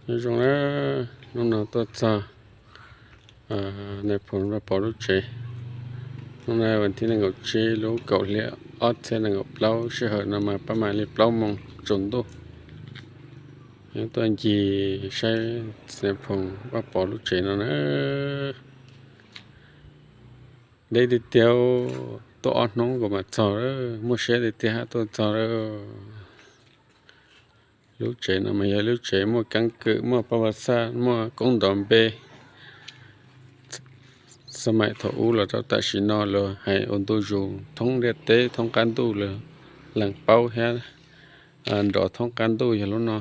Nyob zoo na, hnub no tuaj txog Nais Phoo Vaj Pov lub tsev. Hnub no vas thib nees nkaum tsib lub kaum hli ob txhiab nees nkaum plaub, sij hawm no mas pab mam li plaub moos tsaus ntuj. Tuaj ncig saib Nais Phoo Vaj Pov lub tsev no na. Deb tiag tiag, tuaj ob hnub kuv mam txog, muaj siab tiag tiag hab tuaj txog lawm. Lub tsev no mas yog lub tsev muaj keeb kwm, muaj paj vaj xaj, muaj koob nrov npe. Xab maim thaum ub los rau tam sim no los hais ua ntu zus thoob ntiaj teb thoob qab ntuj, lees paub thiab nrov thoob qab ntuj yog lub no,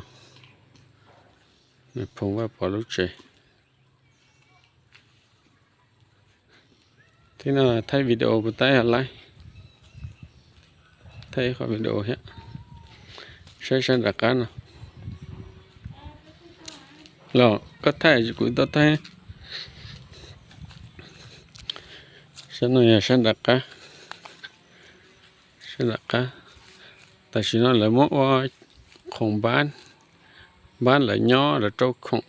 Nais Phoo Vaj Pov lub tsev. Thib no thaij video puas tau, laib thaij ib qho video thiab. Saib sab nram qab no los koj thaij kuv tau thaij. Sab no yog sab nram qab. Sab nram qab, tam sim no lawv muab ua khoom npab, npab lawv nyob lawv rau khoom,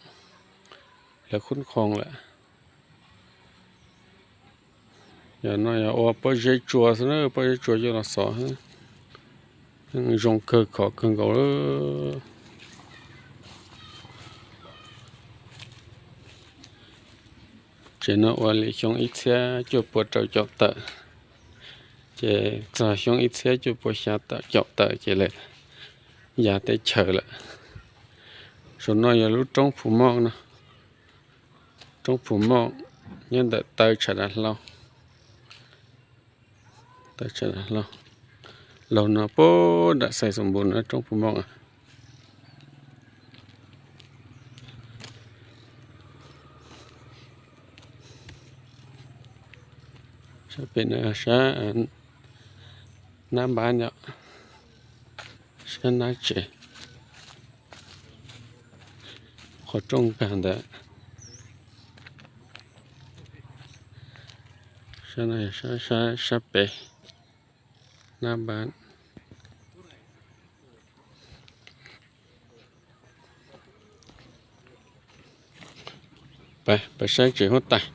lawv khub khoom lawm. Yog no yog ua pob zeb tsua xwb na, pob zeb tsua coj los xov. Zoo kawg khov kawg nkaus lawm. Tsev no ua li xyoo ib txhiab cuaj pua rau caum tawm, ces txog xyoo ib txhiab cuaj pua xya tawm caum tawm ces lawv ya teb chaws lawm. Saum no yog lub roob Phu Moj no, roob Phu Moj nyob ntawm taw Tshav Dav Hlau. Taw Tshav Dav Hlau, laug no puag nram Xais Xoom Npus no roob Phu Moj. Sab pem no sab nab npab no, sab nab tsev, qhov rooj nkag ntawd. Sab no, sab pem nab npab. Pab saib tsev huab tais.